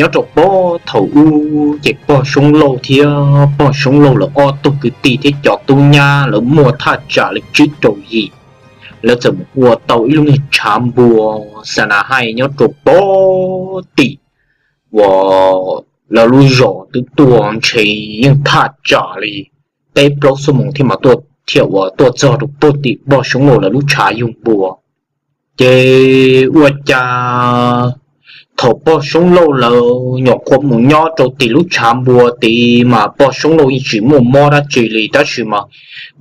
Nyob rau puag thaum ub ces pog Soob Lauj thiab pog Soob Lauj lawv ob tug kwv tij thiab cov tub nyab lawv muaj thaj tsam li tsib rau yim, lawv txawm mus ua tau ib lub niag tshav npua xa na hais nyob rau puag tim uas lawv lub zos twb tuaj ntshe yeej thaj tsam li peb plaub xuab moos thiab mas tuaj thiaj uas tuaj txog rau puag tim pog Soob Lauj lawv lub tshav yug npua. Ces ua cas thaum pog Soob Lauj lawv nyuam qhuav mus nyob rau tim lub tshav npua tid mas pog Soob Lauj yeej tsis muaj mob dab tsi li tab sis mas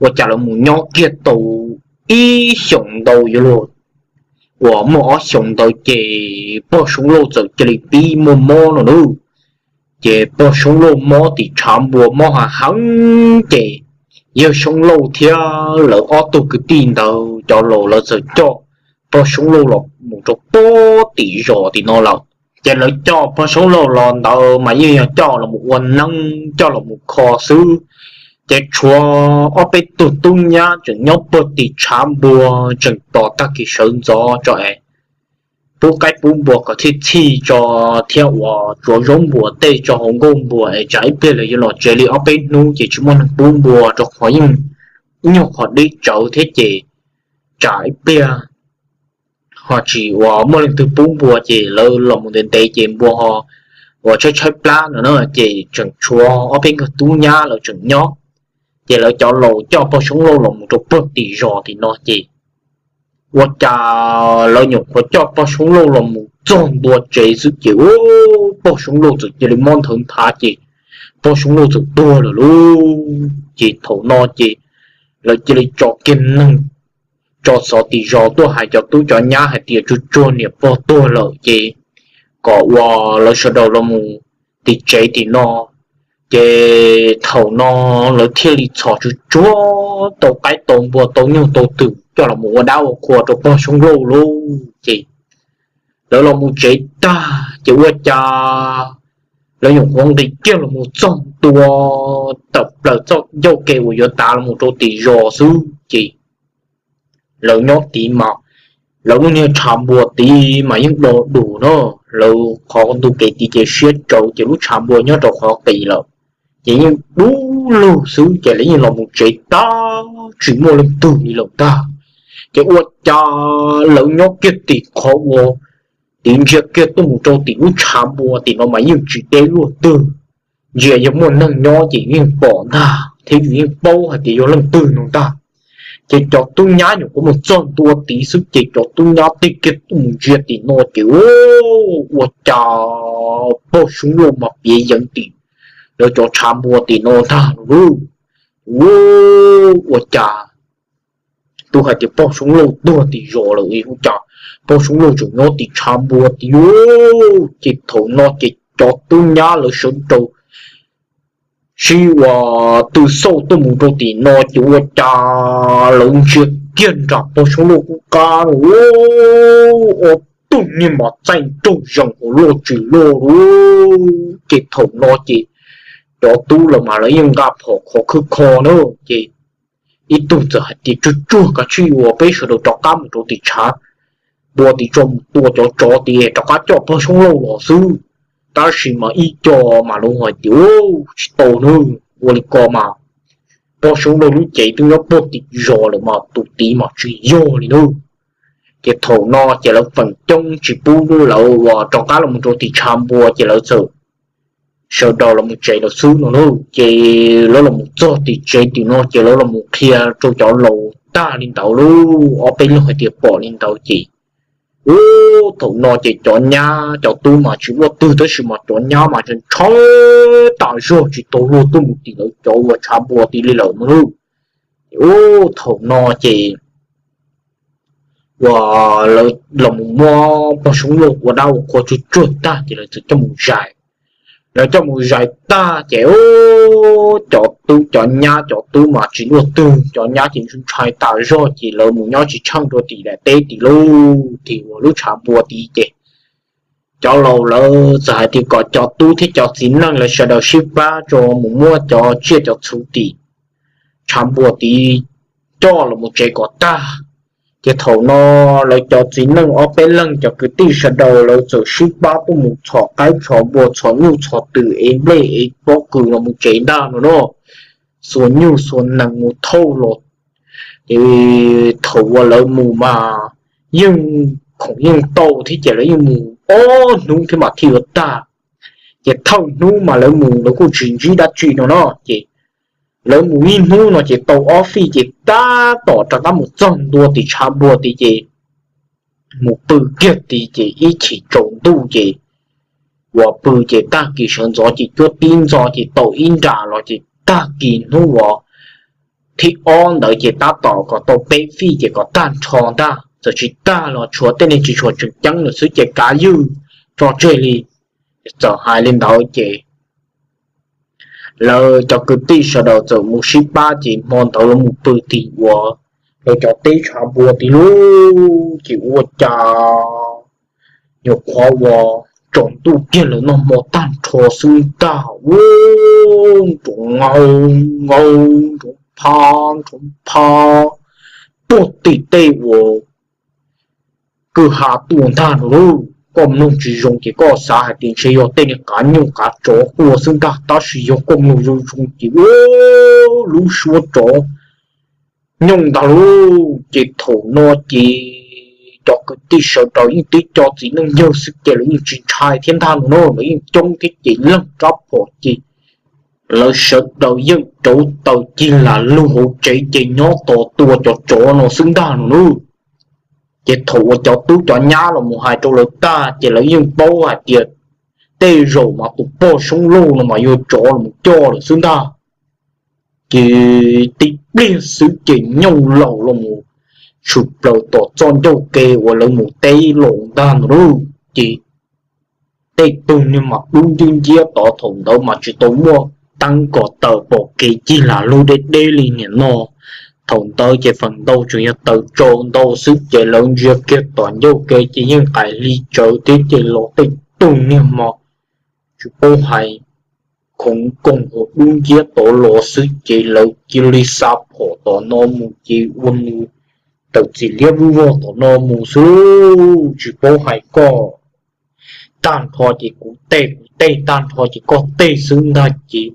ua cas lawv mus nyob kiag tau ib xyoos ntau yuav luag uas muaj ob xyoos ntawd ces pog Soob Lauj txawm cia li pib muaj mob no nawb. Ces pog Soob Lauj mob tim tshav npua mob heev heev ces yawg Soob Lauj thiab lawv ob tug kwv tij ntawd cov laus lawv txawm coj pog Soob Lauj los mus rau puag tim zos tim no lawm. Ces lawv coj pog Soob Lauj los ntawd mas yeej yog coj los mus ua neeb coj los mus kho xwb. Ces tshuav ob peb tug tub nyab tseem nyob puag tim tshav npua tseem tos tag kis sawv ntxov tso es pub qaib pub npua kom txhij txhij tso thiab uas tsuav zaub npua tej tso hauv nkuaj npua es tsam ib pliag lawv yuav los tsev li ob peb hnub ces tsis muaj neeg pub npua rau qhov yeej ib nyuag qhov deb tsawv thiab ces tsam ib pliag ho tsis uas muaj leej twg pub npua ces lawv los mus ntev ntev ces npua ho uas tshaib tshaib plab no na ces tseem tshuav ob peb nkawg tub nyab lawv tseem nyob. Ces lawv cov laus coj pog Soob Lauj los mus rau puag tim zos tim no ces ua cas lawv nyuam qhuav coj pog Soob Lauj los mus txog ntua tsev xwb ces pog Soob Lauj txawm cia li mob nthawv nthav ces pog Soob Lauj txawm tuag lawm lauj. Ces thaum no ces lawv cia li tso kiag neeg tso xov tim zos tuaj hais cov tub cov nyab hais tias tsuag tsuag niam pog tuag lawm ces kom uas lawv sawv daws los mus tim tsev tim no. Ces thaum no lawv thiaj li txhos tsuag tsuag tau qaib tau npua tau nyuj tau twm coj los mus ua dab ua qhua rau pog Soob Lauj lauj. Ces lawv los mus tsev tag ces ua cas lawv nyuam qhuav nqis kiag los mus txog ntua tawm plaws txoj ncauj ke uas yuav tav los mus rau tim zos xwb ces lawv nyob tid mas lawv lub niag tshav npua tid mas yeej do dus na, lawv qhov ntu kev tid ces siab tsawv ces lub tshav npua nyob rau qhov qis lawm ces yeej dub lug xwb ces lawv yeej los mus tsev tag tsis muaj leej twg li lawm ntag. Ces ua cas lawv nyob kiag tim qhov uas tid ntsia kiag tuaj mus rau tim lub tshav npua tim no mas yeej tsis deb luaj twg, ntsia yog muaj neeg nyob ces yeej pom ntag thiab yus yeej paub hais tias yog leej twg no ntag. Ces cov tub nyab nyuam qhuav mus txog ntua tid xwb ces cov tub nyab tig kiag tuaj mus ntsia tim no ces ua cas pog Soob Lauj mas piav yeev tim lawv cov tshav npua tim no ntag lauj. Ua cas twb hais tias pog Soob Lauj tuag tim zos lawm ua cas pog Soob Lauj tseem nyob tim tshav npua tid. Ces thaum no ces cov tub nyab lawv sawv rau sib ua tw xauj tuaj mus rau tim no ces ua cas lawv ntsia kiag nram pog Soob Lauj qub qab ua ob tug niag mos txaij nraug zees hauv loj tsis loj lauj. Ces thaum no ces cov tub lawv mas lawv yeej nqa phom khov khwb kho na. Ces ib tug txawm hais tias tsuag tsuag kav tsij uas peb sawv daws rov qab mus rau tim tshav npua tid tso mus tua cov tsov tid rov qab coj pog Soob Lauj los xwb. Tab sis mas ib co mas lawv hais tias tsis tau na, ua li ko mas pog Soob Lauj lub cev twb nyob puag tim zos lawm mas tus tid mas tsis yog li na. Ces thaum no ces lawv feem coob tsis pub lawv uas rov qab los mus rau tim tshav npua ces lawv txawm sawv daws los mus tsev lawm xwb no lauj. Ces lawv los mus txog tim tsev tim no ces lawv los mus qhia rau cov laus tag li ntawd lauj, ob peb leeg hais tias pom li ntawd ces ua thaum no ces cov nyab cov tub mas tsis muaj twg tab sis mas cov nyab mas ntshaw tas zog tsis tau luag tuaj mus tim lawv cov uas tshav npua tid li lawm no lauj. Ua thaum no ces uas lawv los mus muab pog Soob Lauj ua dab ua qhua tsuag tsuag tag ces lawv txawm coj mus zais. Lawv coj mus zais tag ces cov tub cov nyab cov tub mas tsis luaj twg, cov nyab ces ntshai tas zog ces lawv mus nyob tsis tsheej rau tim daim teb tim lub tim uas lub tshav npua tid ces cov laus lawv txawm hais tias kom cov tub thiab cov txiv neej lawv sawv daws sib pab tso mus muab cov tsiaj cov txhu tim tshav npua tid coj los mus tsev kom tag. Ces thaum no lawv cov txiv neej ob peb leeg cov kwv tij sawv daws lawv txawm sib pab tuaj mus txhom qaib txhom npua txhom nyuj txhom twm ev nplej ev pob kws los mus tsev ntag no na. Xuas nyuj xuas nees mus thauj los. Ces thaum uas lawv mus mas yeej khoom yeej tau thiab ces lawv yeej mus ob hnub thiab mam thiaj yuav tag. Ces thawj hnub mas lawv mus lawv kuj tsis ntsib dab tsi no no ces lawv mus ib hnub no ces tau ob fij ces tab tom rov qab mus txog ntua tim tshav npua tid ces mus pw kiag tid ces ib chim tsaus ntuj ces uas pw ces tag kis sawv ntxov ces cuab tib ntxov ces tau ib nram los ces tag kis hnub uas thib ob ntawd ces tab tom kom tau peb fij ces kom tag nrho ntag, txawm tsis tag los tshuav tej neeg tsis tshua tseem ceeb lawm xwb ces kav ywj tso tseg li. Txawm hais li ntawd ces lawv cov kwv tij sawv daws txawm mus sib pab ces hmo ntawd lawv mus pw tim uas lawv cov teb tshav npua tid lauj. Ces ua cas nyuam qhuav uas tsaus ntuj kiag lawv noj hmo tag nrho xwb ntag, ua nrov nkaus nkaus, nrov pha nrov pha puag tim tej uas kwj ha tuaj ntag no lauj. Koj mloog tsis zoo ces koj xav hais tias ntshe yog tej niag qav nyuj qav tsov quaj xwb ntag, tab sis yog koj mloog zoo zoo ces ua lub suab tsov nyooj ntag lauj. Ces thaum no ces cov kwv tij sawv daws yeej tib co txiv neej yawg xwb ces lawv yeej tsis ntshai thiab ntag no na, lawv yeej coob thiab ces leej rab phom ces lawv sawv daws yeej rauv taws cig lam lug hauv tsev ces nyob tos tua cov tsov no xwb ntag no na. Ces thaum uas cov tub cov nyab los mus hais rau lawv tag ces lawv yeej paub hais tias tej zaum mas tus poj soob lauj no mas yuav tsov los coj lawm xwb ntag. Ces tib pliag xwb ces nyooj laus los mus tshwm plaws tom txoj ncauj ke uas lawv mus teb los ntag no lauj. Ces tej tug niag mas dub nciab nciab tod, thaum ntawd mas tsis tau muaj teeb kom taws pom kev cig lam lug deb deb li niam no. Thaum ntawd ces feem ntau tseem yog taws tsaus ntau xwb ces lawv ntsia kiag tom ncauj ke ces yeej qaim hli tsawv thiab ces los tej tug niag mas tsis paub hais khoov nkoos hauv dub nciab tod los xwb ces lawv cia li xa phom tom no mus ces ua nws tawm txim liab vwj vog tom no mus xwb, tsis paub hais koj tag nrho ces kuv tej, kuv tej tag nrho ces koj tej xwb ntag ces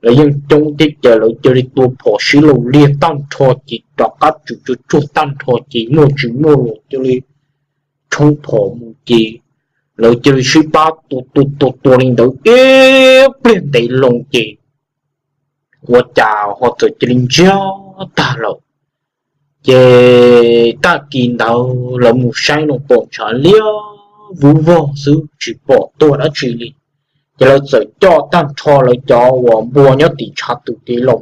lawv yeej coob thiab ces lawv cia li tua phom sib laus liag tag nrho ces rov qab tsum tsuag tsuag tag nrho ces muaj tsis muaj los cia li tshoob phom mus ces lawv cia li sib pab tua tua tua tua li ntawd ib pliag ntev loo ces ua cas ho txawm cia li ntsiag tag lawm. Ces tag kis ntawd lawv mus saib no pom ntshav liab vwj vog xwb tsis pom tuag dab tsi li. Ces lawv txawm coj tag nrho lawv cov uas npua nyob tim tshav twm tid los,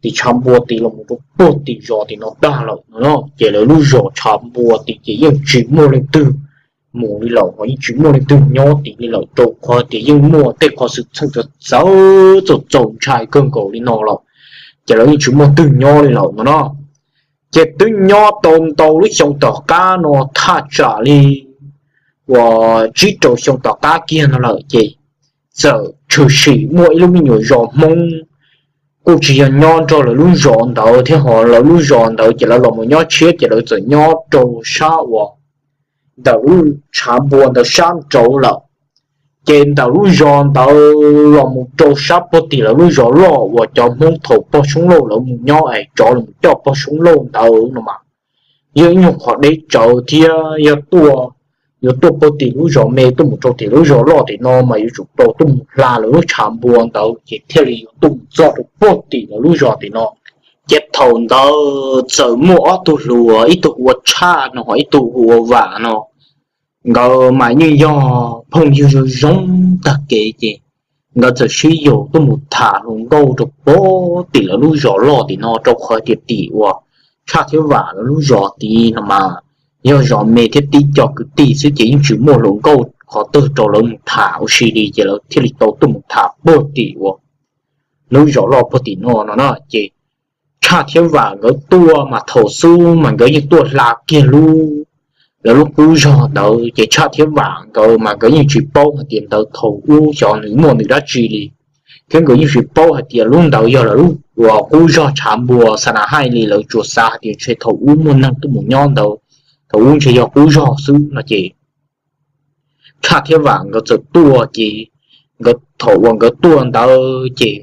tim tshav npua tid los mus rau puag tim zos tim no tag lawm no. Ces lawv lub zos tshav npua tid ces yeej tsis muaj leej twg mus li lawm, ho yeej tsis muaj leej twg nyob tid li lawm, rau qhov tias yeej muaj tej qhov xwm txheej txawv txawv txaus ntshai kawg nkaus li no lawm. Ces lawv yeej tsis muaj twg nyob li lawm no no. Ces twb nyob tau ntau lub xyoo tom qab no, thaj tsam li uas tsib rau xyoo tom qab kiag no lawm ces txawm tshwm sim muaj ib lub me nyuam zos Hmoob, kuj tsis yog nyob nrog lawv lub zos ntawd thiab, ho lawv lub zos ntawd ces lawv los mus nyob tshiab ces lawv txawm nyob rau sab uas ntawm lub tshav npua ntawd sab nraud lawm. Ces ntawm lub zos ntawd los mus rau sab puag tim lawv lub zos loj uas cov Hmoob thaum pog Soob Lauj lawv mus nyob es tsov los coj pog Soob Lauj ntawd no mas yog ib nyuag qhov deb tsawv thiab, yog tuaj, yuav tuaj puag tim lub zos me tuaj mus rau tim lub zos loj tim no mas yuav tsum tau tuaj mus hla lawv lub tshav npua ntawd ces thiaj li yuav tuaj mus txog rau puag tim lawv lub zos tim no. Ces thaum ntawd txawm muaj ob tug hluas, ib tug hu ua Tshaj no ho ib tug hu ua Vam no. Nkawd mas yeej yog phooj ywg zoo zoo tag kev ces nkawd txawm sib yaum tuaj mus tham hluas nkauj rau puag tim lawv lub zos loj tim no, rau qhov tias tim uas Tshaj thiab Vam lawv lub zos tid no mas yog zos me thiab tib co kwv tij xwb ces yeej tsis muaj hluas nkauj qhov twg rau lawv mus tham ua si li, ces lawv thiaj li tau tuaj mus tham puag tim uas lub zos loj puag tim no no na. Ces Tshaj thiab Vam nkawd tuaj mas thaum xub mas nkawd yeej tuaj hla kiag lub, lawv lub qub zog ntawd, ces Tshaj thiab Vam nkawd mas nkawd yeej tsis paub hais tias ntawd thaum ub xyov nws muaj nws dab tsi li. thiab nkawd yeej tsis paub hais tias lub ntawd yog lawv lub uas qub zog tshav npua xa na haij li, lawv tsuas xav hais tias ntshe thaum ub muaj neeg tuaj mus nyob ntawd, thaum ub ntshe yog qub zog xwb no ces Tshaj thiab Vam nkawd txawm tuaj ces nkawd thaum uas nkawd tuaj ntawd ces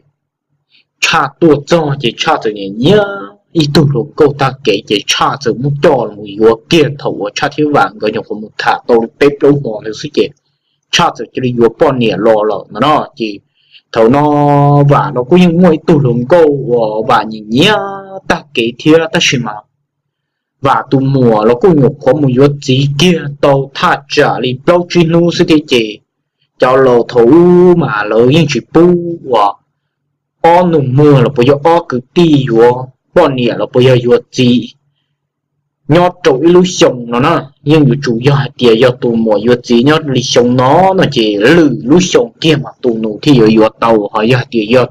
Tshaj tuaj txog ces Tshaj txawm nyiam nyiam ib tug hluas nkauj tag kev ces Tshaj txawm muab coj los yuav kiag thaum uas Tshaj thiab Vam nkawd nyuam qhuav mus tham tau li peb plaub hmo ntawd xwb ces Tshaj txawm cia li yuav poj niam los lawm no no ces thaum no Vam los kuj yeej muaj ib tug hluas nkauj uas Vam nyiam nyiam tag kev thiab tab sis mas Vam tus muam los kuj nyuam qhuav mus yuav txiv kiag tau thaj tsam li plaub tsib hnub xwb thiab ces cov laus thaum ub mas lawv yeej tsis pub uas ob nus muag los puas yog ob kwv tij yuav poj niam los puas yog yuav txiv nyob rau ib lub xyoo no na. Yeej yuav tsum yog hais tias yog tus muam yuav txiv nyob li xyoo no no ces lwm lub xyoo kiag mas tus nus thiaj yuav yuav tau, ho yog hais tias yog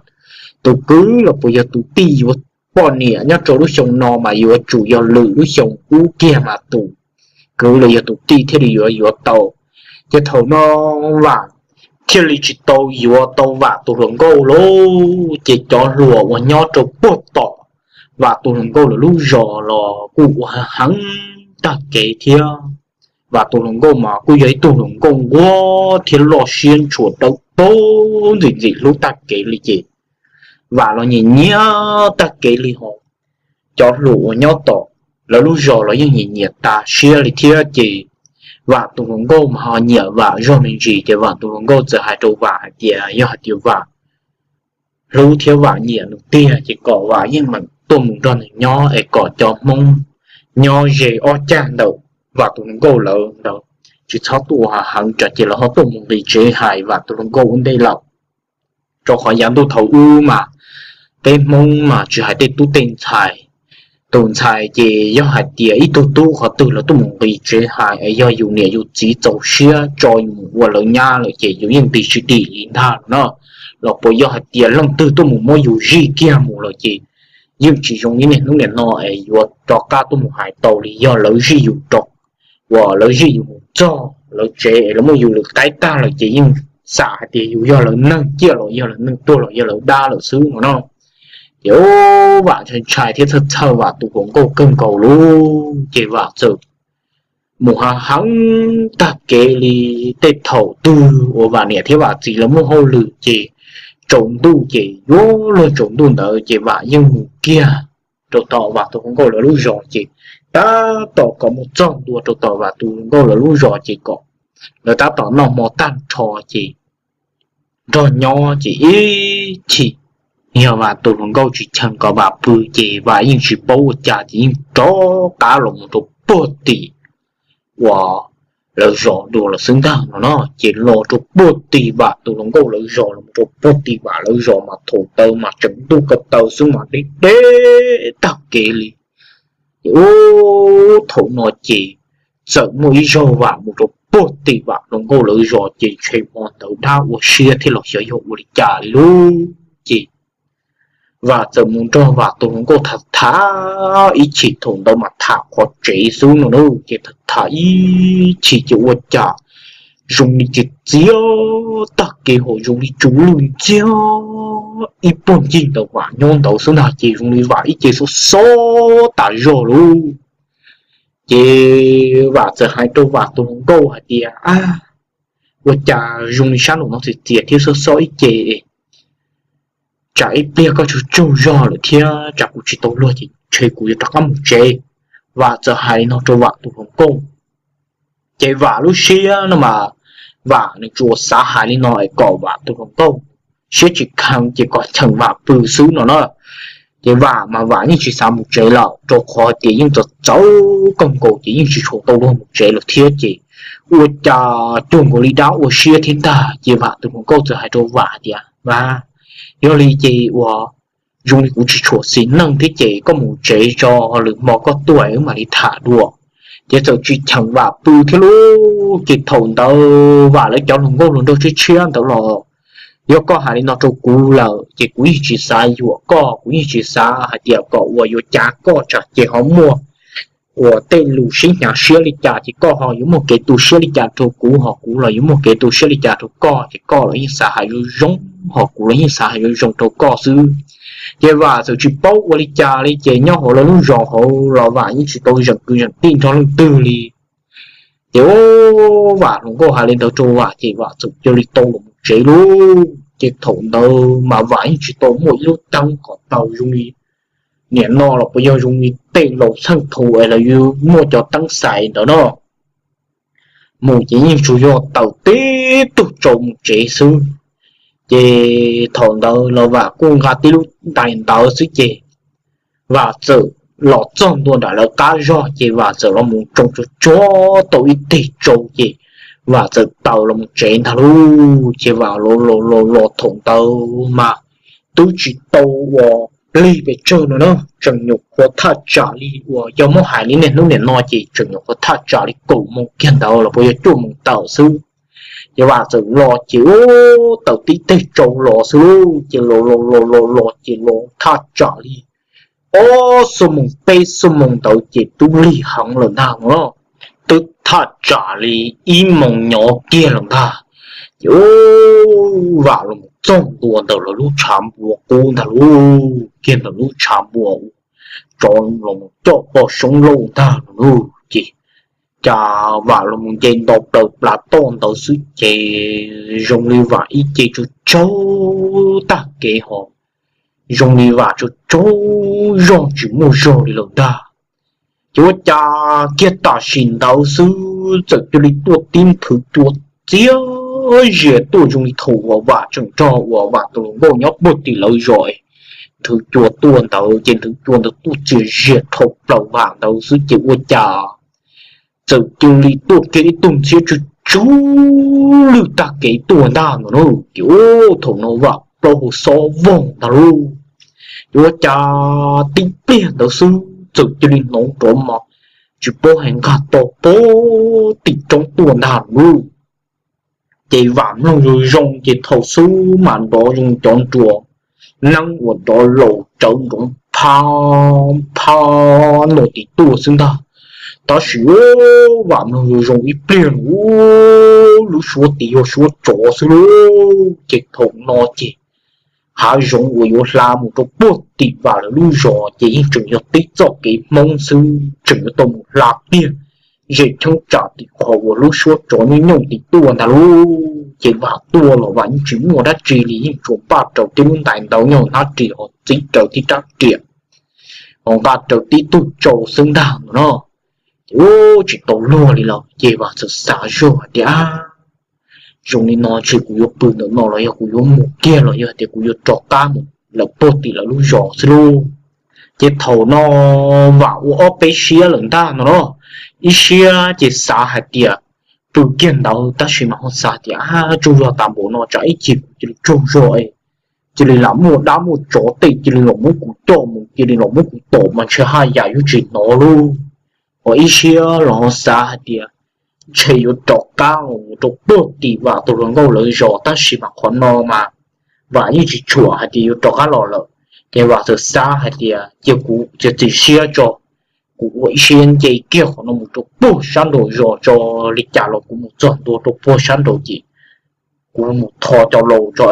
tus kwv los puas yog tus tij yuav poj niam nyob rau lub xyoo no mas yuav tsum yog lwm lub xyoo ub kiag mas tus kwv los yog tus tij thiaj li yuav yuav tau. Ces thaum no Vam thiaj li tsis tau yuav tau Vam tus hluas nkauj lauj. Ces cov hluas uas nyob rau puag tom Vam tus hluas nkauj lawv lub zos los kuj ua heev tag kev thiab. Vam tus hluas nkauj mas kuj yog ib tug hluas nkauj nquag thiab loj siab ntshua dawb paug ntxim ntxim hlub tag kev li ces Vam los nyiam nyiam tag kev li ho cov hluas uas nyob tom lawv lub zos los yeej nyiam nyiam tas siab li thiab ces Vam tus hluas nkauj mas ho nyiam Vam zog me ntsis ces Vam tus hluas nkauj txawm hais rau Vam hais tias yog hais tias Vam hlub thiab Vam nyiam nws tiag ces kom Vam yeej meem tuaj mus nrog nws nyob es kom cov Hmoob nyob ze ob cag ntawm Vam tus hluas nkauj lawv ntawd tsis txhob tuaj ua heev tsam ces lawv ho tuaj mus nqis tsev hais Vam tus hluas nkauj ua ntej lawm. Rau qhov yav ntuj thaum ub mas peb Hmoob mas tsis hais tej tub tej ntxhais, tus ntxhais ces yog hais tias ib tug tub qhov twg lawv tuaj mus nqis tsev hais es yog yus niam yus txiv txaus siab tso mus ua lawv nyab lawm ces yus yeej nqis tsis dim li ntag no. Los puas yog hais tias leej twg tuaj mus muab yus zij kiag mus lawm ces yeej tsis zoo li niaj hnub niam no es yuav rov qab tuaj mus hais tau li yog lawv zij yus rau uas lawv zij yus mus txog lawv tsev es lawv muab yus lwm qaib tag lawm ces yeej xam hais tias yus yog lawv neeg ciaj los yog lawv neeg tuag los yog lawv dab lawm xwb no no. Ces Vam ntshai ntshai thiab txhawj txhawj Vam tus hluas nkauj kawg nkaus lauj ces Vam txawm mus heev heev tag kev li. Tej thaum twg uas Vam niam thiab Vam txiv lawv muaj hauj lwm ces tsaus ntuj ces yuav luag tsaus ntuj ntawd ces Vam yeej mus kiag rau tom Vam tus hluas nkauj lawv lub zos ces tab tom kom mus txog ntua rau tom Vam tus hluas nkauj lawv lub zos ces kom lawv tab tom noj hmo tag nrho ces nrog nyob ces ib chim yog Vam tus hluas nkauj tsis cheem kom Vam pw ces Vam yeej tsis paub ua cas ces yeej rov qab los mus rau puag tim uas lawv zos dua lawm xwb ntag no no. Ces los rau puag tim Vam tus hluas nkauj lawv zos, los rau puag tim Vam lawv zos mas thaum ntawd mas tseem ntuj ko taw xwb mas deb deb tag kev li. Ces ub thaum no ces txawm muaj ib zaug Vam mus rau puag tim Vam hluas nkauj lawv zos ces ntshe hmo ntawd dab ua siab thiab los xyov yog ua li cas li lauj. Ces Vam txawm mus nrog Vam tus hluas nkauj tham tham ib chim, thaum ntawd mas tham qhov tsev xwb no na. Ces tham tham ib chim ces ua cas zoo li ces txiav tag kev hos zoo li tsuv lwj ntxiag ib puag ncig ntawm Vam nyob ntawd xwb ntag. Ces zoo li Vam ib ce xob xob tas zog lauj. Ces Vam txawm hais rau Vam tus hluas nkauj hais tias, a, ua cas zoo li sab nraum no txias txias thiab xob xob ib ce, tsam ib pliag koj tsaug tsaug zog lawm thiab tsam kuv tsis tau luag ces ntshe kuv yuav rov qab mus tsev. Vam txawm hais li no rau Vam tus hluas nkauj. Ces Vam lub siab no mas Vam nws tsuas xav hais li no es kom Vam tus hluas nkauj siab tsis kheev ces kom cheem Vam pw xwb no na. Ces Vam mas Vam yeej tsis xav mus tsev lawm rau qhov tias yeej txawv txawv kawg nkaus ces yeej tsis tshua tau luag mus tsev lawm thiab ces ua cas cuag nkaus li dab ua siab thiab ntag. Ces Vam tus hluas nkauj txawm hais rau Vam hais tias, Vam, yog li ces ua zoo li kuv tsis tshua xis neej thiab ces koj mus tsev tso, lwm hmo koj tuaj wb mam li tham dua. Ces txawm tsis cheem Vam pw thiab lauj. Ces thaum ntawd Vam lawv cov hluas nkauj hluas nraug tshiab tshiab ntawd los, yog koj hais li no rau kuv lawm ces kuv yeej tsis xav yuam koj, kuv yeej tsis xav hais tias kom uas yuav cav koj tsam ces ho muaj uas tej lus sib hnyav siab li cas ces koj ho yuav muaj kev tu siab li cas rau kuv, ho kuv los yuav muaj kev tu siab li cas rau koj, ces koj los yeej xav hais zoo zoo hos kuv los yeej xav hais zoo zoo rau koj xwb. Ces Vam txawm tsis paub ua li cas li ces nyob hauv lawv lub zos hauv los Vam yeej tsis tau zeem kwv zeem tij nrog leej twg li. Ces Vam hluas nkauj hais li ntawd rau Vam ces Vam txawm cia li tau los mus tsev lauj. Ces thaum ntawd mas Vam yeej tsis tau muaj ib lub teeb kom taws zoo li niam no los puas yog zoo li tej laus txheej thaum es lawv muaj cov teeb xais ntawd no. Mus ces yeej tsuas yog taws tib tug tsau mus tsev xwb. Ces thaum ntawd los Vam kuj nqa tib lub ntais ntawd xwb ces Vam txawm los txog ntua nram lawv qab zog ces Vam txawm los mus tsoo tsuag tsuag tau ib teg tsau ces Vam txawm taws los mus tsev ntag lauj. Ces Vam los los los los thaum ntawd mas twb tsis tau uas lig pes tsawg no na, tseem nyuam qhuav thaj tsam li uas yog muab hais li niaj hnub niam no ces tseem nyuam qhuav thaj tsam li kaum moos kiag ntawd los puas yog cuaj moos tawm xwb. Ces Vam txawm los ces ub taws tib teg tsau los xwb lauj. Ces los los los los los ces los thaj tsam li ob xuab moos peb xuab moos ntawd ces twb lig heev lawm ntag no. Twb thaj tsam li ib moos nyob kiag lawm ntag. Ces ub Vam los txog ntua ntawm lawv lub tshav npua qub ntag lauj, kiag ntawm lub tshav npua uas tsov los coj pog soob lauj ntag lauj. Ces cas Vam los mus nce nto plaws plaws toj ntawd xwb ces zoo li Vam ib ce tsaug tsaug tag kev hos zoo li Vam tsaug tsaug zog tsis muaj zog li lawm ntag. Ces ua cas kiag tam sim ntawd xwb txawm cia li tuaj tib nthwv cua txias zias tuaj zoo li thaum uas Vam tseem nrog uas Vam tus hluas nkauj nyob puag tim lawv zos nthwv cua tuaj ntawd ces nthwv cua ntawd tuaj txias zias dhau plaws Vam ntawd xwb ces ua cas txawm cia li tuaj kiag ib tug ntxhiab tsw tsw lwj tag kev tuaj ntag no na. Ces ub thaum no Vam plaub hau xob voog ntag lauj. Ces ua cas tib pliag ntawd xwb txawm cia li hnov nrov mas tsis paub hais nqag to puag tim roob tuaj ntag lauj. Ces Vam mloog zoo zoo ces thaum xub mas nrov zoo cov nruas neeb uas nrov laus tsawv nrov pha pha no tim tuaj xwb ntag. Tab sis Vam mloog zoo zoo ib pliag lub suab tid yog suab tsov xwb lauj. Ces thaum no ces hav zoov uas yuav hla mus rau puag tim Vam lawv lub zos ces yeej tseem yog tib txoj kev Hmoob xwb, tseem yuav tau mus hla tiag ze cheeb tsam tim qhov uas lub suab tsov nyooj nyooj tim tuaj ntag lauj. Ces Vam tuaj los Vam yeej tsis muaj dab tsi li, yeej tsuas npaj raws tib lub ntais ntawd nyob hnab ris ho txib raws tib rab riam ho nqa raws tib tug tsau xwb ntag no. Ces ub tsis tau luag li lawm ces Vam txawm xav zog hais tias zoo li no ntshe kuv yuav pw ntawm no los yog kuv yuav mus kiag los yog tias kuv yuav rov qab mus lawm puag tim lawv lub zos xwb lauj. Ces thaum no Vam ua ob peb siab lawm ntag no na. Ib siab ces xav hais tias pw kiag ntawd tab sis mas ho xav tias tsaug zog tas npaum no tsam ib chim kuv cia li tsaug zog cia li lam muaj dab muaj tsov tej cia li los muab kuv coj mus cia li los muab kuv tom mas ntshe haj yam yuav tsis hnov lauj. Ho ib siab los ho xav hais tias ntshe yuav rov qab los rau puag tim Vam tus hluas nkauj lawv zos tab sis mas qhov no mas Vam yeej tsis tshua hais tias yuav rov qab los lawm. Ces Vam txawm xav hais tias cia kuv txiav txim siab tso, kuv ua ib siab nce kiag qhov no mus rau puag sab nraum zos tso, li cas los kuv mus txog ntua rau puag sab nraud ces kuv mus tho cov laus tso,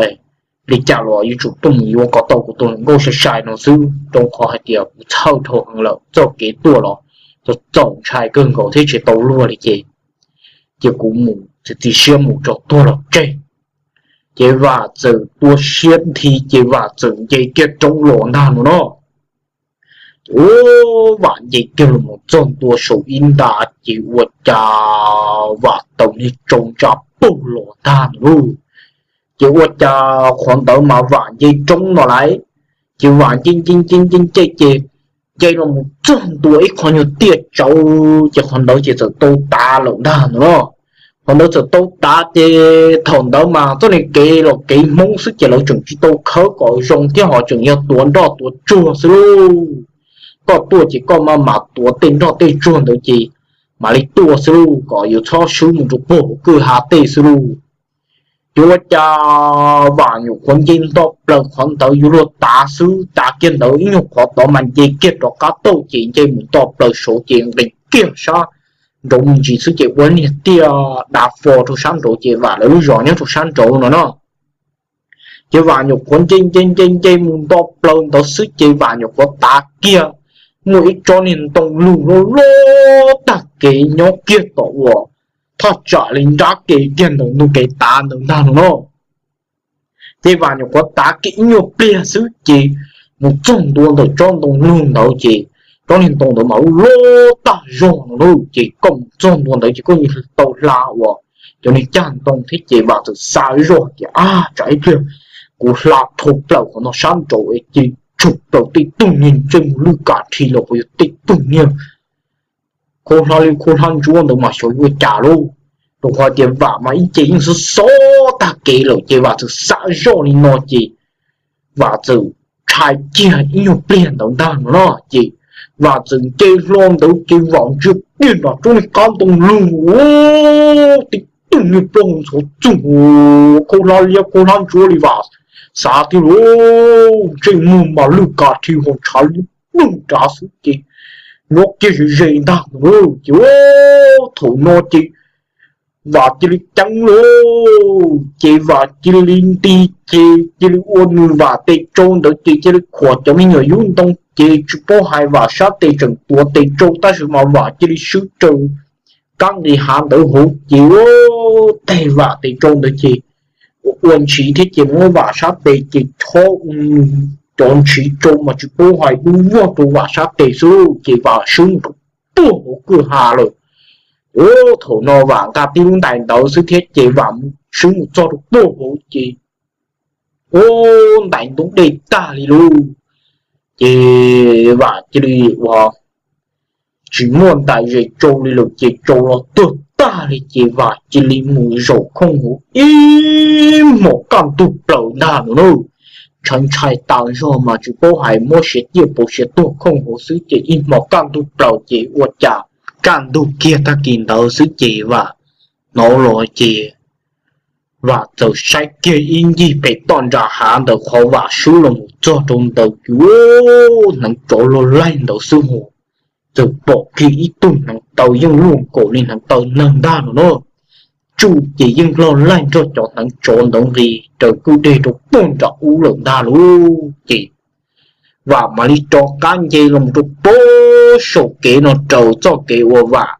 li cas los yuav tsum tuaj mus yuav kom tau kuv tus hluas nkauj sai sai no xwb, rau qhov hais tias kuv txhawj dhau heev lawm, txoj kev tuaj los txaus ntshai kawg nkaus thiab tsis tau luag li ces, ces kuv mus txiav txim siab mus tso tuag los tseg. Ces Vam txawm tua siab nthi ces Vam txawm nce kiag roob los ntag no no. Ub, Vam nce kiag los mus txog ntua saum ib nta ces ua cas Vam taws niag tsau ntsa pug los ntag no lauj. Ces ua cas qhov ntawd mas Vam nce roob no lauj, ces Vam nce nce nce nce nce ces nce los mus txog ntua ib qho nyuag tiaj tsawv ces qhov ntawd ces txawm tau tav lawm ntag no. Qhov ntawd txawm tau tav ces thaum ntawd mas txoj niag kev los kev Hmoob xwb ces lawv tseem tsis tau khawb kom zoo thiab ho tseem yog tuav nroj tuav tsuag xwb lauj. Koj tuaj ces koj maj mam tuav tej nroj tej tsuag ntawd ces mam li tuaj xwb lauj, kom yuav txhob swb mus rau puag hauv kwj ha tej xwb lauj. Ces ua cas Vam nyuam qhuav nce nto plaws qhov ntawd yuav luag tav xwb, tav kiag ntawd ib nyuag qhov tod mas nce kiag rov qab tauj ces nce mus nto plaws saud ces nqis kiag sab nraud me ntsis xwb ces ua niag tiaj dav fo rau sab nraud ces Vam lawv lub zos nyob rau sab nraud no no. Ces Vam nyuam qhuav nce nce nce nce mus nto plaws ntawd xwb ces Vam nyuam qhuav tav kiag muaj ib tsob niag ntoo lug loj loj tag kev nyob kiag tom uas thaj tsam li nrab kev kiag ntawm ntug kev tav ntawd ntag no na. Ces Vam nyuam qhuav tav kiag ib nyuag pliag xwb ces mus txog ntua ntawm tsob ntoo lug ntawd ces tsob niag ntoo ntawd mas loj tag zog no na. Ces koj mus txog ntua ntawd ces koj yeej tau hla uas cov niag cag ntoo thiab ces Vam txawm xav zoj tias, ab, tsam ib pliag kuv hla dhau plaws qhov no sab nraud es ces tshuam plaws tej tug niag ntsej muag lwj kam rhi los puas yog tej tug niag khau hla li khau hla ntsuab ntawd mas xyov yuav ua cas lauj. Rau qhov tias Vam mas ib ce yeej xob xob tag kev lawm ces Vam txawm xav zoj li no ces Vam txawm ntshai kiag ib nyuag pliag ntawd ntag no na. Ces Vam txawm nce hlo ntawd ces Vam ntsia kiag nram tsob niag qab ntoo lug, tib tug niag plaub hau ntxhov txug, khau hla liab khau hla ntsuab li Vam xav tiag lauj. Ntsej muag mas lwj kam rhi hos ntshav liab ploog nrad xwb ces nyob kiag ze ze ntag no. Ces thaum no ces Vam cia li ceeb lauj, ces Vam cia li nti, ces cia li ua nws Vam tes tsau ntawd ces cia li khuam cov me nyuam yub ntoo ces tsis paub hais Vam sab tes tseem tuav tes tsau tab sis mas Vam cia li swb raws kab nqis hav ntawd hauv ces ua teg Vam tes tsau ntawd ces ua ntshis thiab ces muab Vam sab tes ces chob cov ntshis tsau mas tsis paub hais dub vog rau Vam sab tes xwb ces Vam swb mus rau puag hauv kwj ha lawm. Thaum no Vam nqa tib lub ntais ntawd xwb thiab ces Vam swb mus txog rau puag hauv ces ua ntais ntoob dej tag li lauj. Ces Vam cia li ua tsis muaj ntais zes tsau li lawm ces tsau los tuag tag li ces Vam cia li mus zaum khooj hauv ib hmos kaj ntug plaws ntag no na. Ntshai ntshai tas zog mas tsis paub hais muab siav ciaj pauv siav tuag khooj hauv xwb ces ib hmos kaj ntug plaws ces ua cas kaj ntug kiag tag kis ntawd xwb ces Vam hnov los ces Vam txawm saib kiag ib ncig pem toj nram hav ntawm qhov Vam swb los mus txog rau ntawd ces hneev tsov loj laig ntawd xwb hos txawm pom kiag ib tug hneev taw yeej luaj nkaus li hneev taw neeg ntag no na. Tsuj ces yeej loj laig nrog cov hneev tsov ntawd nqis raws kwj deg rau puag nram ub lawm ntag lauj. Ces Vam mam li rov qab nce los rau puag saum kev no raws txoj kev uas Vam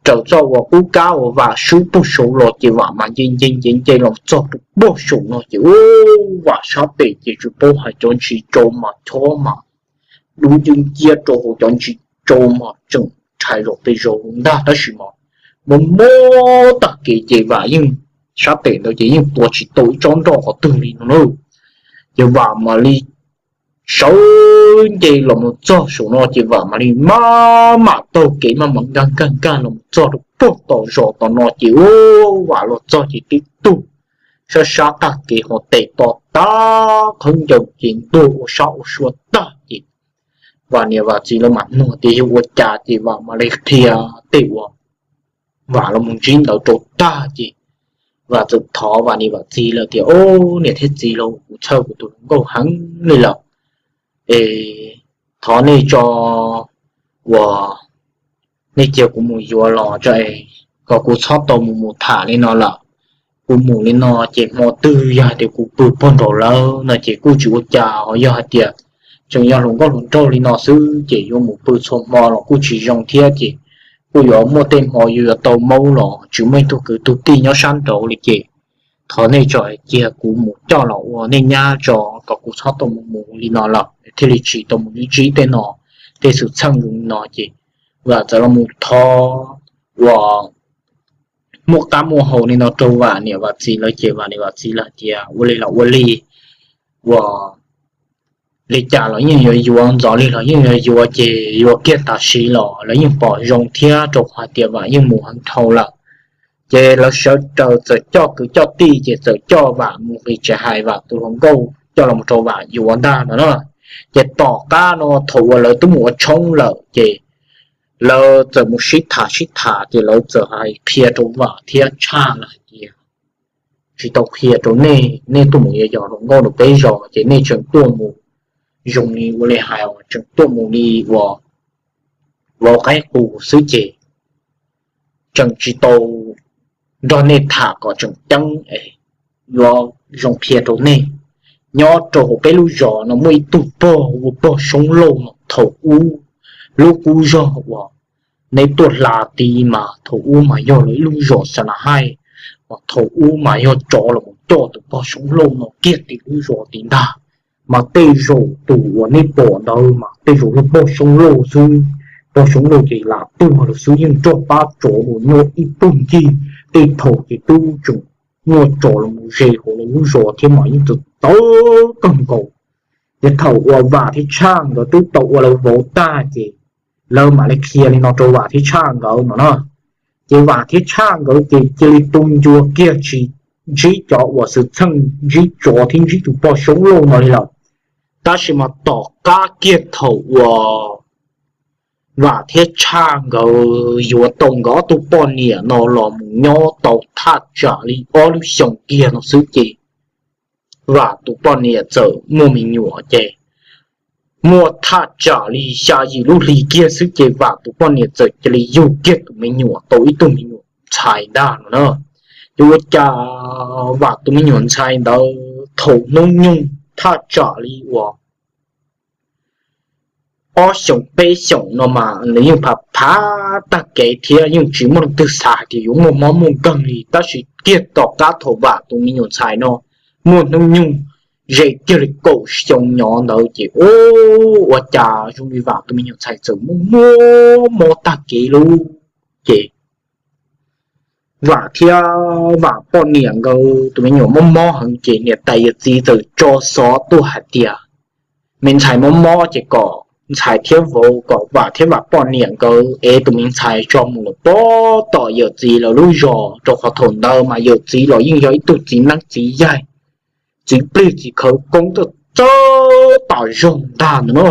raws txoj uas qub kab uas Vam swb puag saud los ces Vam mas nce nce nce nce los txog rau puag saum no ces ua Vam sab tes ces tsis paub hais cov ntshis tsau mas chob mas dub yeeb ciab rau hauv cov ntshis tsau mas tseem rhais zom pes zos ntag tab sis mas mob mob tag kev ces Vam yeej sab tes ntawd ces yeej tuav tsis tau ib tsob nroj qhov twg li no na. Ces Vam mam li sawv nce los mus txog saum no ces Vam mam li maj mam taug kev maj mam nkag nkag nkag los mus txog rau puag tom zos tom no ces ua Vam los txog ces tib tug sab sab tag kev hos tes to tag qhawb ncaws ces ntuag ua sab ua sua tag ces Vam niam Vam txiv lawv mam nug tias yog ua cas ces Vam mam li qhia tej uas Vam los mus ntsib ntawd rau tag ces Vam txawm thov Vam niam Vam txiv lawm tias, Au, niam thiab txiv lauj, kuv txhawj kuv tus hluas nkauj heev li lawm es thov nej tso uas nej cia kuv mus yuav los tso es kom kuv txhob tau mus mus tham li no lawm. Kuv mus li no ces hmo twg yog hais tias kuv pw puag nraum lawv no ces kuj tsis ua cas, ho yog hais tias tseem yog hluas nkauj hluas nraug li no xwb ces yuav mus pw txhua hmo los kuj tsis zoo thiab ces kuj yuav muaj tej hmo yuav yuav tau maub los tsis muaj ib tug kwv tug tij nyob sab nraud li ces thov nej tso cia kuv mus coj los ua nej nyab tso kom kuv txhob tau mus mus li no lawm thiaj li tsis tau mus ntsib tej no, tej xwm txheej zoo li no ces Vam txawm los mus thov uas muaj qab muaj hau li no rau Vam niam Vam txiv lawv ces Vam niam Vam txiv lawv tias ua li los ua li, uas li cas los yeej yuav yuav, ntxov li los yeej yuav yuav ces yuav kiag tam sim los lawv yeej pom zoo thiab rau qhov tias Vam yeej mus heev dhau lawm. Ces lawv sawv daws txawm coj kwv coj tij ces txawm coj Vam mus nqis tsev hais Vam tus hluas nkauj coj los rau Vam yuav ntag no na. Ces tom qab no thaum uas lawv twb mus ua tshoob lawm ces lawv txawm mus sib tham sib tham ces lawv txawm hais qhia rau Vam thiab tshaj lawm hais tias tsis tau qhia rau nej, nej tuaj mus yos hluas nkauj rau peb zos ces nej tseem tuaj mus zoo li ua li hais tseem tuaj mus li uas vauv qaib qus xwb ces tseem tsis tau nrog nej tham kom tseem ceeb es yuav zoo qhia rau nej. Nyob rau hauv peb lub zos no muaj ib tug pog ua pog Soob Lauj no. Thaum ub lub qub zog uas neb tuaj hla tid mas thaum ub mas yog lawv ib lub zos xa na haij, mas thaum ub mas yog tsov los coj tus pog Soob Lauj no kiag tim lub zos tid ntag. Mas tej zaum tus uas nej pom ntawd mas tej zaum yog pog Soob Lauj xwb. Pog Soob Lauj ces lam tuag lawm xwb, yeej nrog pab tsov los nyob ib tug ncig. Tej thaum ces twb tseem muaj tsov los mus ze hauv lawv lub zos thiab mas yeej txawv txawv kawg nkaus. Ces thaum uas Vam thiab Tshaj nkawd twb tau ua lawv vauv tag ces lawv mam li qhia li no rau Vam thiab Tshaj nkawd no na. Ces Vam thiab Tshaj nkawd ces cia li tu ncua kiag tsis ntsib cov uas xwm txheej ntsib tsov thiab ntsib tus pog Soob Lauj no li lawm. Tab sis mas tom qab kiag thaum uas Vam thiab Tshaj nkawd yuav tau nkawd ob tug poj niam no los mus nyob tau thaj tsam li ob lub xyoos kiag no xwb ces Vam tus poj niam txawm muaj me nyuam ces muaj thaj tsam li xya yim lub hlis kiag xwb ces Vam tus poj niam txawm cia li yug kiag tus me nyuam tau ib tug me nyuam ntxhais ntag no na. Ces ua cas Vam tus me nyuam ntxhais ntawd thaum hnub nyoog thaj tsam li uas ob xyoos peb xyoos no mas nws yeej phav phav tag kev thiab yeej tsis muaj leej twg xav hais tias yuav muaj mob muaj nkeeg li. Tab sis kiag tom qab thaum Vam tus me nyuam ntxhais no muaj hnub nyoog ze kiag li kaum xyoo nyob ntawd ces ua cas zoo li Vam tus me nyuam ntxhais txawm muaj mob mob tag kev lub. Ces Vam thiab Vam poj niam nkawd tus me nyuam mob mob heev ces niam tais yawm txiv txawm tso xov tuaj hais tias me ntxhais mob mob ces kom ntxhais thiab vauv kom Vam thiab Vam poj niam nkawd ev tus me ntxhais tso mus lawm pem tom yawm txiv lawv lub zos, rau qhov thaum ntawd mas yawm txiv los yeej yog ib tug txiv neeb txiv yaig, txiv plig txiv khawv koob txawj txawj tom zog ntag ntawd na.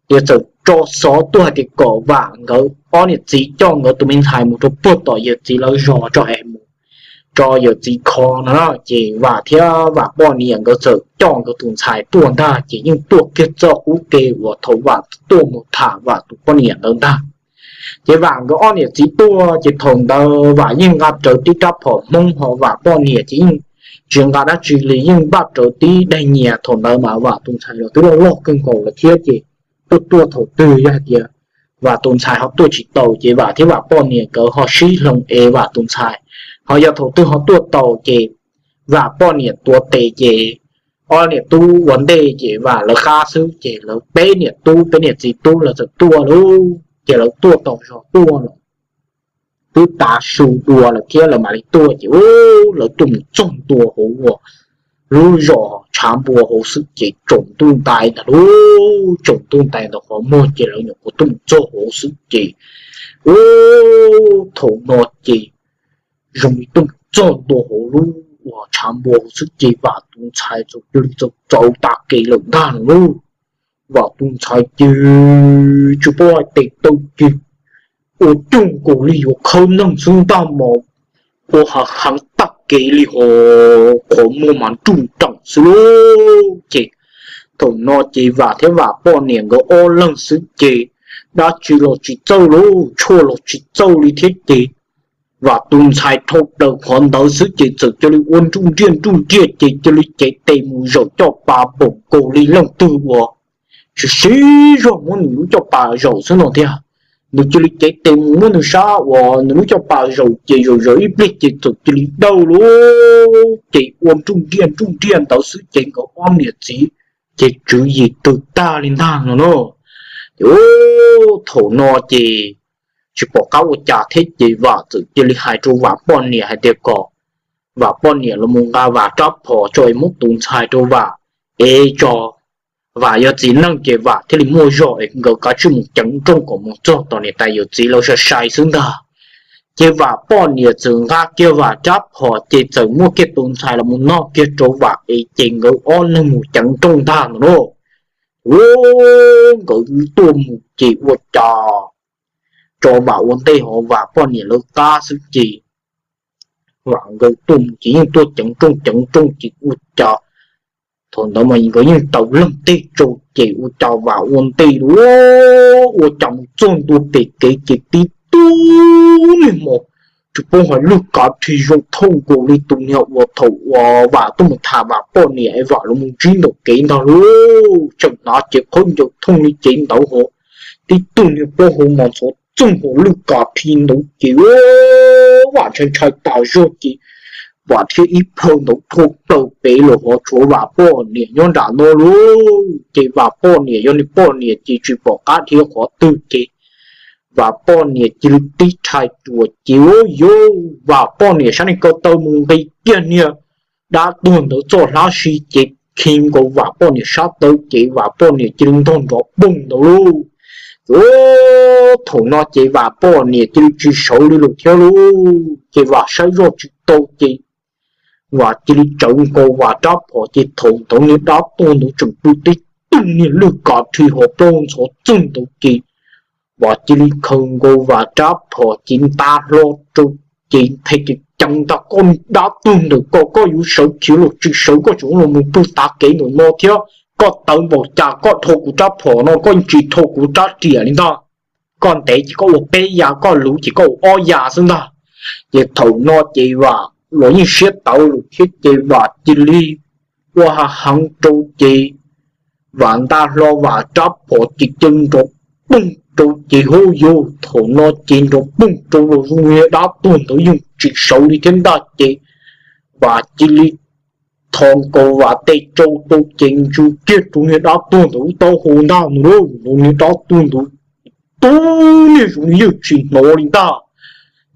Ces txawm tso xov tuaj hais tias kom Vam nkawd ob niam txiv coj nkawd tus me ntxhais mus rau puag tom yawm txiv lawv zos tso es mus tso yawm txiv kho no na. Ces Vam thiab Vam poj niam nkawd txawm coj nkawd tus ntxhais tuaj ntag ces yeej tuaj kiag txoj qub ke uas thaum Vam tuaj mus tham Vam tus poj niam ntawd ntag. Ces Vam nkawd ob niam txiv tuaj ces thaum ntawd Vam yeej nqa rawv tib rab phom Hmoob ho Vam poj niam ces yeej tsis nqa dab tsi li, yeej npaj rawv tib daim nyias. Thaum ntawd mas Vam tus ntxhais los twb loj loj kawg nkaus lawm thiab ces tuaj tuaj thaum twg yog hais tias Vam tus ntxhais ho tuaj tsis taus ces Vam thiab Vam poj niam nkawd ho sib hloov es Vam tus ntxhais, ho yog thaum twg ho tuaj taus ces Vam poj niam tuav tes ces ob niam tub ua ntej ces Vam lawv qab xwb ces lawv peb niam tub peb niam txiv tub lawv txawm tuaj lauj. Ces lawv tuaj tau zog tuaj los twb tav su dua lawm thiab lawv mam li tuaj ces lawv tuaj mus txog ntua hauv uas lub zos tshav npua hauv xwb ces tsaus ntuj ntais ntag lauj. Tsaus ntuj ntais ntawm qhov muag ces lawv nyuam qhuav tuaj mus txog hauv xwb ces ub, thaum no ces zoo li tuaj mus txog ntua hauv lub uas tshav npua hauv xwb ces Vam tus ntxhais txawm cia li txawv txawv tag kev lawm ntag lauj. Vam tus ntxhais ces tsis paub hais tes taw ces ua cuag nkaus li yuav khawb neeg xwb ntag mas ua heev heev tag kev li hos qhov muag mas nruj nreem xwb lauj. Ces thaum no ces Vam thiab Vam poj niam nkawd ob leeg xwb ces dab tsi los tsis txawj lauj, tshuaj los tsis txawj li thiab ces Vam tus ntxhais dhau plaws qhov ntawd xwb ces txawm cia li ua nruj nriaj nruj nriaj ces cia li cev tes mus zaum coj pas npaum nkaus li leej twg uas siv siv zog muab nws lub caj pas zaum xwb no tiag. Nws cia li cev tes mus muab nws sab uas nws lub caj pas zaum ces zaum zaum ib pliag ces txawm cia li dawj lauj. Ces ua nruj nriaj nruj nriaj ntawd xwb ces nkawd ob niam txiv ces tswv yim twb tag li ntag no na. Ces thaum no ces tsis pom qab ua cas thiab ces Vam txawm cia li hais rau Vam poj niam hais tias kom Vam poj niam los mus nqa Vam rab phom tso es muab tus ntxhais rau Vam ev tso. Vam yog txiv neej ces Vam thiaj li muaj zog es nkawd kav tsij mus ceev nrooj kom mus txog tom niam tais yawm txiv lawv sai sai xwb ntag. Ces Vam poj niam txawm nqa kiag Vam rab phom ces txawm muab kiag tus ntxhais los mus noj kiag rau Vam es ces nkawd ob leeg mus ceev nrooj ntag no na. Ub, nkawd tuaj mus ces ua cas tso Vam ua ntej ho Vam poj niam lawv qab xwb ces Vam nkawd tuaj mus ces yeej tuaj ceev nrooj ceev nrooj ces ua cas thaum ntawd mas nkawd yeej taws leeg teg tsau ces ua cas Vam ua ntej lauj, ua cas mus txog ntua pem kev ces tib tug niag mos tsis paub hais lwj kav thi zoo thooj nkaus li tus niag uas thaum uas Vam tuaj mus tham Vam poj niam es Vam los mus ntsib ntawm kev ntag lauj. Tseem hnav cev khaub ncaws thooj li cev ntawd hos, tib tug niag plaub hau mas ntxhov txooj hos lwj kav thi ntawd ces Vam ntshai ntshai tas zog ces Vam thiaj ib plhaw ntawd rho plaws pem lawm hos tshuav Vam poj niam nyob nram no lauj. Ces Vam poj niam yog nws poj niam ces tsis pom qab dhia qhov twg ces Vam poj niam cia li tib rhais ruam ces ua yuav Vam poj niam sab niag ko taw mus nqis kiag niag dab tuag ntawd txoj hlab si ces khi nkaus Vam poj niam sab taw ces Vam poj niam cia li ntog nrov poog ntawd lauj. Thaum no ces Vam poj niam cia li tsis sawv li lawm thiab lauj. Ces Vam saib zoj tsis tau ces Vam cia li tsawv nkaus Vam rab phom ces thaum ntawd niag dab tuag ntawd tseem pw tib tug niag lwj kav thi hos plaub ntxhov txooj ntawd ces Vam cia li khaws nkaus Vam rab phom ces nta hlo rau ces nthe ceev ceev ntag, koj dab tuag ntawm ko, koj yuav sawv khiav los tsis sawv, koj tseem los mus pw tav kev ntawm no thiab. Koj tawv npaum cas koj dhau kuv rab phom no, koj yeej tsis dhau kuv rab riam li ntag. Koj ntev ces koj ua peb yav, koj luv ces koj ua ob yav xwb ntag. Ces thaum no ces Vam los yeej siab tawv lawm thiab ces Vam cia li ua hav heev rau ces Vam nta hlo Vam rab phom ces cia li nrov poog rau ces hauj yog thaum no ces nrov poog rau los zoo li dab tuag ntawd yeej tsis sawv li thiab ntag ces Vam cia li thos nkaus Vam tes tsau rau ces ntsw kiag rau niag dab tuag ntawd lub taub hau ntag no lauj. Zoo niag dab tuag ntawd tub niag zoo li yeej tsis hnov li ntag.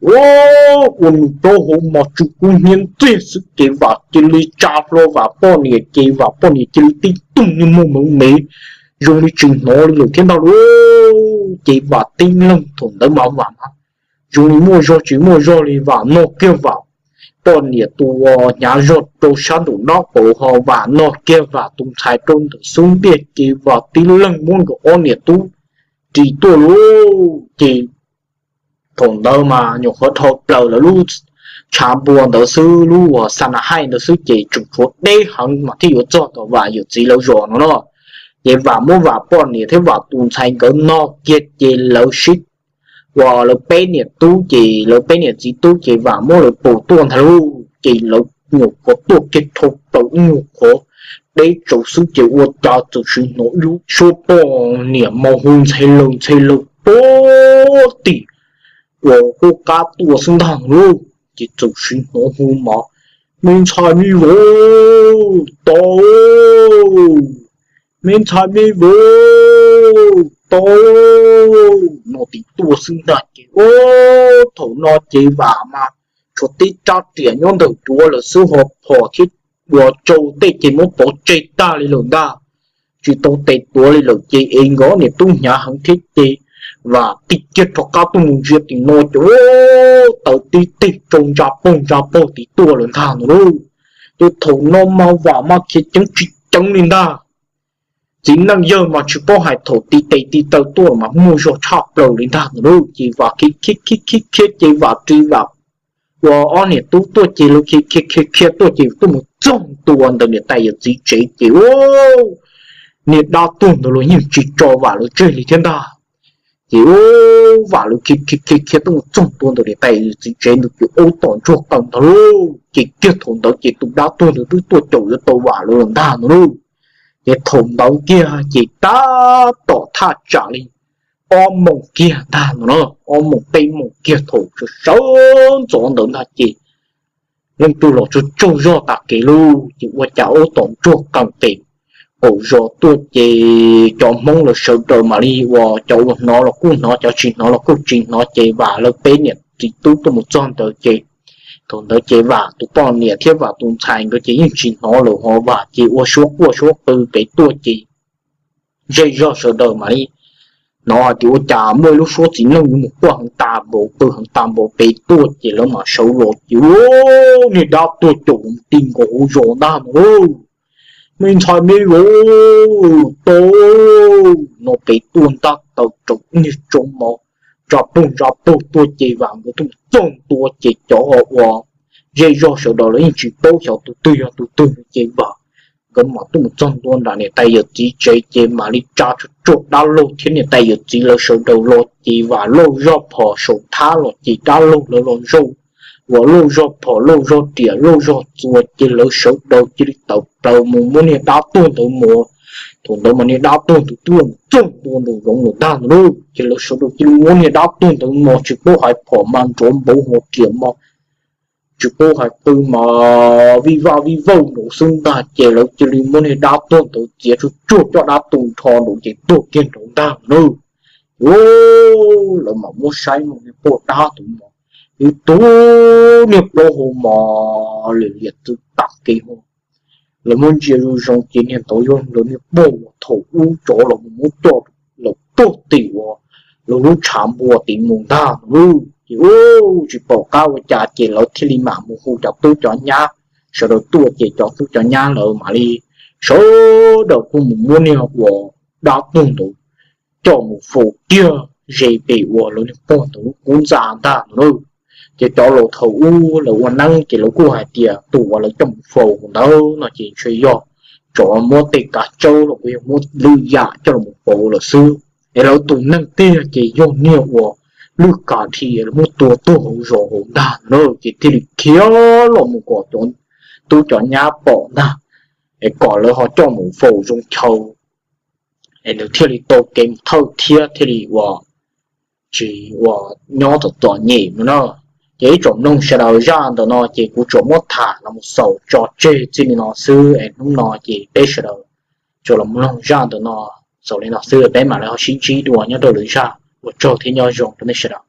Ua nws plaub hau mas tsw kub hnyiab ntxiag xwb ces Vam cia li tsa hlo Vam poj niam ces Vam poj niam cia li tib tug niag muag mev mev zoo li tsis hnov li lawm thiab ntag lauj. Ces Vam tib leeg thaum ntawd mas Vam mas zoo li muaj zog tsis muaj zog li Vam noj kiag Vam poj niam tus hnyav zog rau sab nraum nraub qaum ho Vam noj kiag Vam tus ntxhais rau ntawm xub ntiag ces Vam tib leeg muab nkawd ob niam tub ris tuaj lauj. Ces thaum ntawd mas nyuam qhuav dhau plaws lawv lub tshav npua ntawd xwb, lub uas xa na haij ntawd xwb ces tseem tshuav deb heev mas thiaj yuav txog tom Vam yawm txiv lawv zos no no. Ces Vam muab Vam poj niam thiab Vam tus ntxhais nkawd noj kiag ces lawv sib uas lawv peb niam tub ces lawv peb niam txiv tub ces Vam muab lawv paus tuaj ntag lauj. Ces lawv nyuam qhuav tuaj kiag dhau plaws ib nyuag qhuav deb tsawv xwb ces ua cas txawm sim hnov ib lub suab poj niam mas hu ntxhe laws ntxhe laws puag tim uas qub qab tuaj xwb ntag lauj. Ces txawm sim hnov hu mov, me ntxhais me vauv, tau, me ntxhais me vauv, tau, no tim tuaj xwb ntag ces ua thaum no ces Vam mas tshuav tib rab riam nyob ntawm duav lawm xwb ho phom thiab uas tsau tej ces muab pov tseg tag li lawm ntag. Tsis tau tes tuav li lawm ces es nkawd niam tub hnyav heev thiab ces Vam tig kiag rov qab tuaj mus ntsia tim no ces taw tib teg rau ntsa paug ntsa paug tim tuaj lawm ntag no lauj. Ces thaum no mas Vam mas khiav ceev tsis ceev li ntag. Txiv neej yawg mas tsis paub hais thaum tiv tes tiv taw tuaj mas muaj zog tshaj plaws li ntag no lauj. Ces Vam khiav khiav khiav khiav ces Vam ris Vam uas ob niam tub tuaj ces lawv khiav khiav khiav khiav tuaj ces tuaj mus txog ntua ntawm niam tais yawm txiv tsev ces ua niag dab tuag ntawd los yeej tsis tso Vam lawv tseg li thiab ntag. Ces ua Vam lawv khiav khiav khiav khiav tuaj mus txog ntua ntawm niam tais yawm txiv tsev ntawd ces aub tom ntsuag qees ntag lauj. Ces kiag thaum ntawd ces tus dab tuag ntawd twb tuaj caum yuav tau Vam lawv los ntag no lauj. Ces thaum ntawd kiag ces tab tom thaj tsam li ob moos kiag ntag no na, ob moos peb moos kiag thaum sawv sawv ntxov ntawd ntag ces leej twg los tsaug tsaug zog tas kev lauj. Ces ua cas aub tom ntsuag qees pem qaum zos tuaj ces cov Hmoob lawv sawv daws mam li uas cov uas hnov los kuj hnov, cov tsis hnov los kuj tsis hnov. Ces Vam lawv peb niam txiv tub tuaj mus txog ntawd ces thaum ntawd ces Vam tus poj niam thiab Vam tus ntxhais nkawd ces yeej tsis hnov lawm ho Vam ces ua suab quaj suab qw pem tuaj ces zej zog sawv daws mam li hnov hais tias ua cas muaj ib lub suab txiv neej yuav mus quaj heev tas npaum qw heev tas npaum pem tuaj ces lawv mam sawv los ces ua niag dab tuag caum mus ti nkaus hauv zos ntag no lauj. Me ntxhais me vauv, tau, no pem tuaj ntab taw rau niag tsoo mov ntsa pug ntsa pug tuaj ces Vam nkawd tuaj mus txog ntua ces cov uas zej zog sawv daws los yeej tsis paub xyov tus twg yog tus twg ces Vam nkawd mam tuaj mus txog ntua nram niam tais yawm txiv tsev ces mam li tsa tsuag tsuag dab laug thiab niam tais yawm txiv lawv sawv daws los ces Vam lauj zoj phom saum thab los ces dab laug lawv los zaum uas lauj zog phom lauj zog riam lauj zog txuas ces lawv sawv daws cia li tawm plaws mus muab niag dab tuag ntawd mus. Thaum ntawd mas niag dab tuag ntawd twb los txog ntua nraum zoov lawm ntag ntag lauj. Ces lawv sawv daws cia li muab niag dab tuag ntawd mus, tsis paub hais phom mas nrov npauv hos riam mas tsis paub hais qw mas vij vaj vij vawj nraud xwb ntag. Ces lawv cia li muab niag dab tuag ntawd txiav tsuag tsuag coj dab tu nrho nraud ces tuag kiag nraud ntag na. Ces lawv mam muab saib no niag poj dab ntawd mas ib tug niag plaub hau mas liam liam txwv tas kev ho. Lawv muab ntsia zoo zoo ces niag ntawd yog lawv niag pog uas thaum ub tsov los mus muab coj lawm puag tim uas lawv lub tshav npua tid mus ntag no. Ces tsis pom qab ua cas ces lawv thiaj li mam mus hu cov tub cov nyab sawv daws tuaj ces cov tub cov nyab lawv mam li sawv daws kuj mus muab niag uas dab tuag ntawd coj mus faus kiag ze pem uas lawv niag pog ntawd lub qub ntxa ntag no na. Ces cov laus thaum ub lawv ua neeb ces lawv kuj hais tias tus uas lawv coj mus faus ntawd no ces ntshe yog tsov muab tej kav tsawb los kuj yog muab lwm yam coj los faus lawm xwb. Es lawv tus neeg tiag ces yog niag uas lwj kav dhi lawv muab tua tuag hauv zos hauv ntag no na. Ces thiaj li khiav los mus kom cov tub cov nyab pom ntag, es kom lawv ho coj mus faus zoo chaw, es nws thiaj li tau kev mus thawj thiab thiaj li uas tsis uas nyob txom txom nyem no na. Ces ib tsoom mloog sawv daws, zaj ntawm no ces kuv tsuas muab tham los mus xaus tso tseg txij li no xwb es hnub no ces peb sawv daws tsuas los mloog zaj ntawm no xaus li no xwb, peb mam li ho sib ntsib dua nyob rau lwm zaj. Ua tsaug thiab nyob zoo rau nej sawv daws.